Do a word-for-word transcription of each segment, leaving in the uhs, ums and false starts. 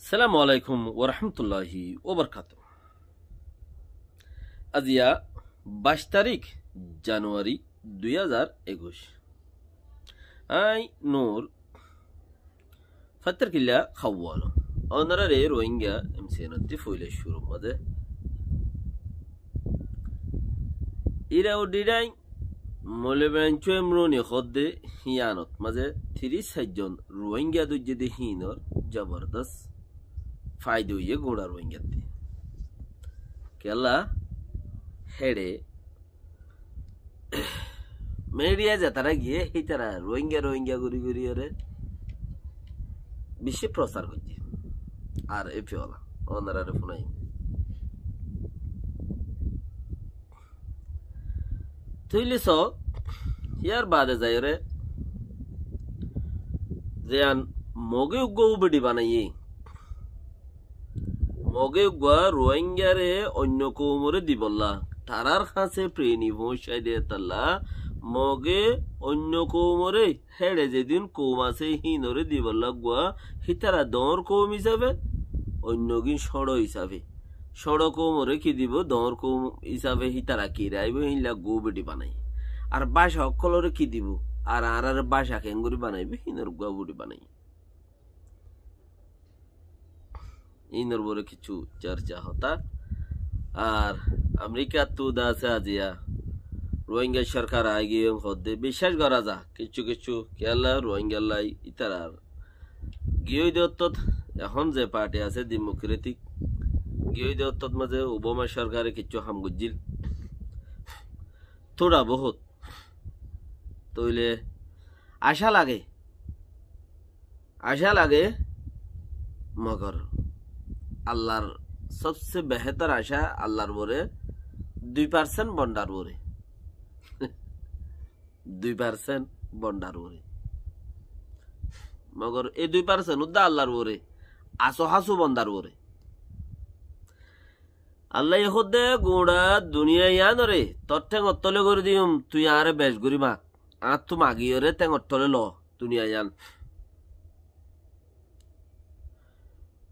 Assalamu alaikum warahmatulláhi wabarakátuhu. Aziya baic tarík januwari dui házar ekuic. Aññí Nur Fattar Killa Kawwalo. Ónorare Rohingya M C N ottí foila cúrur mazé Ira Uddin Moulana Benchu Emruni hoódde híyanot mazé tiríc sair zon Rohingya dóijje dé híinor zobordos faida óiye guñça Rohingyattí. Kiyólla héçe media zetará giyé hítara Rohingya Rohingya gorí gorí ore beci prosar goijjé. Ar e fiola ónorare funaiyum. Tóile só, yar baade zaiyóre, zeyan Moge uggúa ubedi banaiyé, Moge uggúa Ruáinggare oinno koumoré dibollá, tarár hañsé preni foóñcai de tolla, Moge oinno koumoré héçe zedún koum asé híinoré dibollá uggúa, hítara doóñr koum hísafe, oinnogín cóñço hísafe. Cóñço koumoré ki dibou? Doóñr koum hísafe hítara kiyóre aibóu, híinlla uggúa ubedi banaiyé. Ar báca ókkolóre ki dibou? Ar añárar báca keéngorí banaibóu, híinor uggúa ubedi banaiyé. Híinor uore kiccú corca hotá. Ar Amerikattú de asé aziya Ruáingga sorkar aigiyé hoódde biccác gorá za, kiccú kiccú kiyólla Ruáinggallái ítarar giyói de ottót, ehón ze parti asé Dimokretik, giyói de ottót mazé Obama sorkare kiccú ham goijjíl. Tóra bohút. Tóile acá lage, acá lage, mogor Allar sobse behétor acá Allar uore, dui parsent bondar uore. Dui parsent bondar uore. Mogor e dui parsent uddá Allar uore, asó hású bondar uore. Allaye hoódde guñça duniya yíanoré tor théngor tole gorí diyum, tui añáre bec gorí mak. Añáttu magiyóre théngor tole lo duniya yían.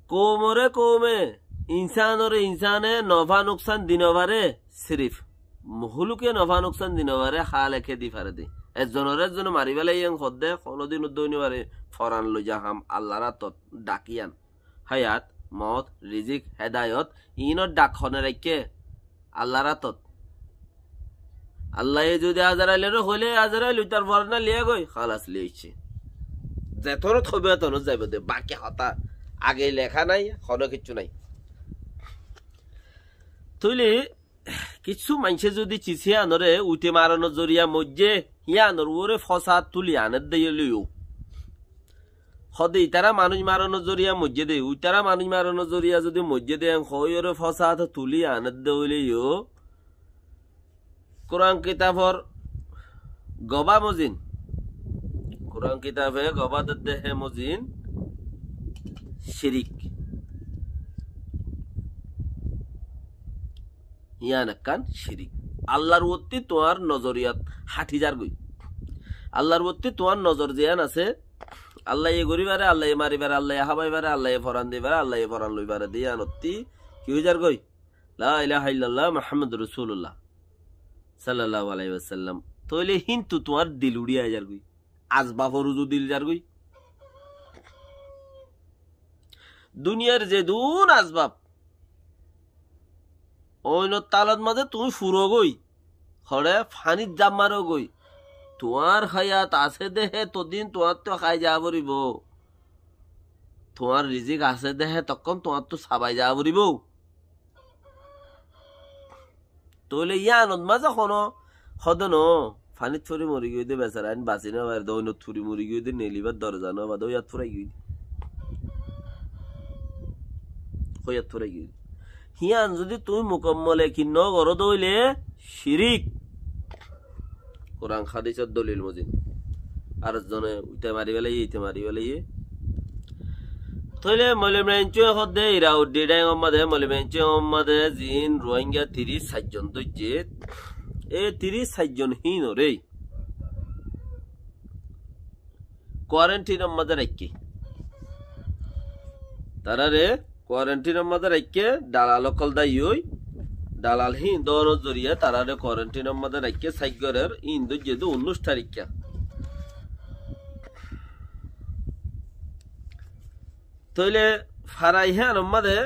Koumoré koume, insánoré insáne nofá nuksan di nofaré, sirif mohóluke nofá nuksan di nofaré, Háleke di faré de. Ezzonoré ezzone mari félaiyé hoódde, honódin uddá ói nofaré, foran loiza ham Allar átot, dhak yían. Háyat, moot, rizik, hédayot, iínor dhak hone raikké? Allar átot. Allaye zodi Azarailoré hoilé, Azarail uitar foran liyá goi, hálas liyá aiccé. Zetonót hoibó etonót zaibó de, baki hotá age leká nái, honó kiccú nái. Tóile kiccú maincé zodi cis híanoré uite maranor zoriya moijjé, híanor uore fosad tuli anédde óileyo, hoódde itará manúic maranor zoriya moijjé dé, uitará manúic maranor zoriya zodi moijjé dé, en hoóiyoré fosad tuli anédde óileyo, Kuran kitafor gobá mozin, Kuran kitafe gobá dedde hé mozin cirik. Yían ekkán cirik. Allar uottí tuáñr nozoriyat hathi zargói. Allar uottí tuáñr nozor ziyán asé, Allaye gorí faré, Allaye mari faré, Allaye hábai faré, Allaye foran di faré, Allaye foran loi faré de yíanottí ki ói zargói? La ilaha illallah Muhammadur Rasulullah sallallahu alaihi wasallam. Tóile híntu tuáñr dil uçí ai zargói. Asbafor uzu dil zargói. Duniyar zedún asbaf, oinor talot mazé tuñí furogói, hoçé fanit zaf marogói, tuáñr háyat asé dé hé todin tuáñttu hái zaa foribóu. Tuáñr rizik asé dé hé tokkón tuáñttu sabai zaa foribóu. Tóile yíanot mazé honó hodé noó, fanit fori mori giyói dé besara, ain basi nofaré dé, oinot fori mori giyói dé, nelibar doroza nofa dé, óiyat furai giyói dé. Óiyat furai giyói dé. Hían zodi tuñí mukammol yakin nogoró dé óile cirik. Kuran hádisor dolil mozin. Ar zone uite mari félaiye, ite mari félaiye. Tóile Moulana Benchu e hoódde, Ira Uddin Dheng or mazé, Moulana Benchu e hoódde, ziín Ruáingga tiríc sair zon dóijje, e tiríc sair zon híinoré kuarenthin or mazé raikké. Taráre kuarentinor mazé raikké, dalal ókkol dáiyoi, dalal híin dóonor zoriya taráre kuarentinor mazé raikké, sáit gorér, híin dóijje dé unnúic taríkka. Tóile farai híanor mazé,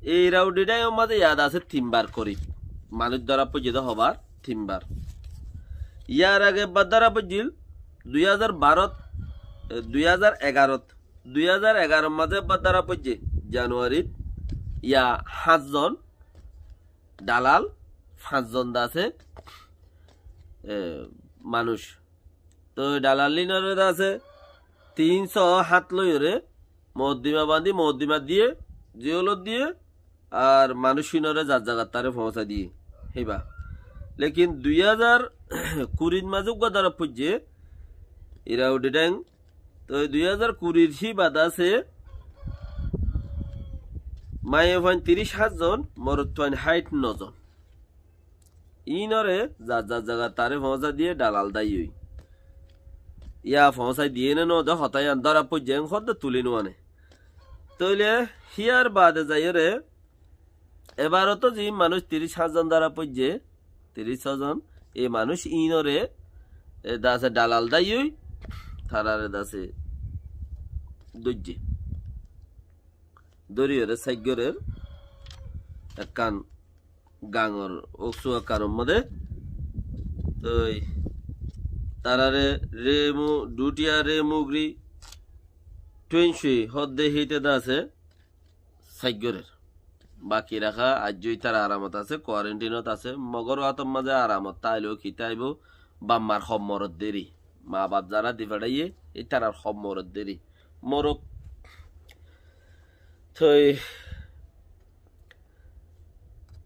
ei Iraudidháingor mazé yad asé tin bar korib manúic dóra foijjé dé, hobar tin bar. Yar age ebbar dóra foijjil dui házar barot, e, dui házar egarot. Dui házar egaror mazé ebbar dóra foijjé, januarit, ya háñtzon dalal, fañszon dé asé, e, manúic. Toi dalal híinore dé asé tin só hát loiyóre mokoddima bañdí, mokoddima diyé, jeolot diyé, ar manúic híinore zar zagat taré foóñsai diyé, híba. Lekin dui házar kurit mazé uggúa dóra foijjé, Iraudidháing. Toi dui házar kurir híba dé asé maiyafuain tiríc háñtzon, morotfuain háit nozon. Híinore zar zar zagat taré foóñsai diyé dalal dáiyoi. Ya foóñsai diyé né nodé hotá yían dóra foijjé, en hoddé tulí nuané. Tóile híyar baade zaiyóre ebarotó ziín manúic tiríc háñtzon dóra foijjé, tiríc sózon, ei manúic híinore, e, dé asé dalal dáiyoi, taráre dé asé dóijje. Dóriyoré sáit gorér ekkán gañor uksú ekkanor modé. Toi taráre Remu, Dhutia, Remugri, Tuinci hoddé híte dé asé sáit gorér. Baki raká aijjó ítara aramot asé, kuarentinot asé, mogor átor mazé aramot táileó ki táibo, baf mar hom morot deri. Ma baf zará di feçáiye, ítarar hom morot deri. Morok. Toi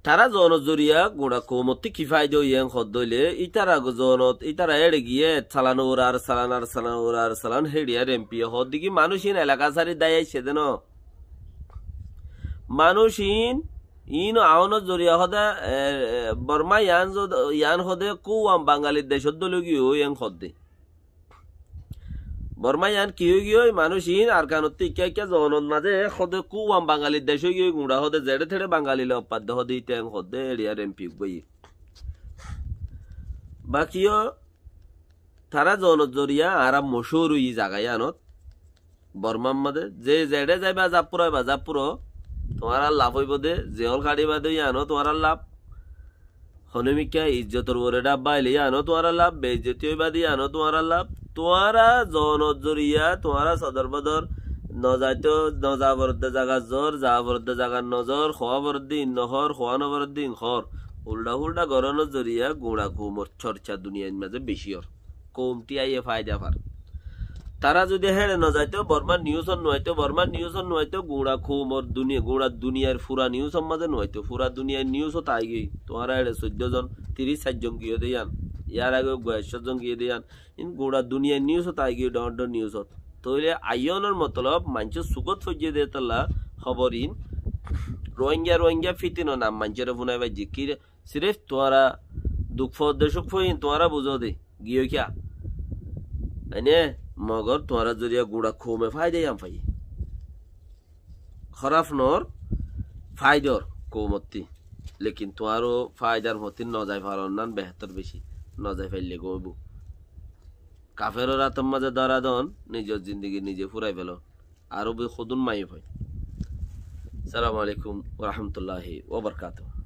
tará zonot zoriya guñça koumottí ki faida óiye en hoddé óile, ítara go-, zonot, ítara éçe giyé ek salan uore ar salan, ar salan uore ar salan, héçe ar empiye hoddé ki manúic iín elaka sári dái aiccé dé no. Manúic iín, iín aónor zoriya hodé, e, e, Bormá yián zod-, yián hodé kúam Bangalir decót dóile giyói en hoddé. Bormá yián ki ói giyói, manúic iín Arkanottú ikká ikká zonot mazé hodé kúam Bangalir dec ói giyói, guñça hodé zeçé teçé Bangali loi oppadde hodé íte en hoddé éçe ar empi uggúaye. Bakiyó tará zonot zoriya añára mochúr óiyi zaga yíanot. Bormár mazé ze zeçé zaiba zafúraiba zafúro, tuáñrar laf óibo dé, ze ól kaçiba dé yíano tuáñrar laf. Honomikká izzotor uore dhábba aile yíano tuáñrar laf, beizzoti óiba dé yíano tuáñrar laf. Tuáñra zonot zoriya, tuáñra sodor bodor, nozaito, noza foredde zagat zor, za foredde zagat nozor, hoá foredde in nohor, hoá noforedde in hor. Uldha-fuldha gorónor zoriya guñça koumor chorcha duniyair mazé beci ór. Koum tíaiye faida far. Tará zudi héçe nozaito, Bormár niusot nuaito, Bormár niusot nuaito, guñça koumor duniya, guñça duniyair fura niusor mazé nuaito, fura duniyair niusot aigiyói. Tuáñra héçe soiddó zon, tiríc sair zon giyó dé yían. Yar age uggúa ekcó zon giyó dé yían. In guñça duniyair niusot aigiyói, dhoóñr dhoóñr niusot. Tóile aiyónor motolob maincór sugot foijjé dé tolla hóbor in. Rohingya, Rohingya fítino nam maincóre funai baijjé. Ki re, sirif tuáñra duk fodde cúk foin tuáñra buzó de, giyó kiyá? Aine, mogor tuáñra zoriya guñça koume faida yían faiyé. Hóraf noór, faida ór koumottí. Lekin tuáñró faidar fottí nozai faron nan behétor beci. Nozai faille gom óibo. Kaferor átor mazé dóra don, nizor zindigi nize fúrai felo. Aró bi hodún maiyó fai. Assalamu alaikum wa rahmatullahi wa barakatuhu.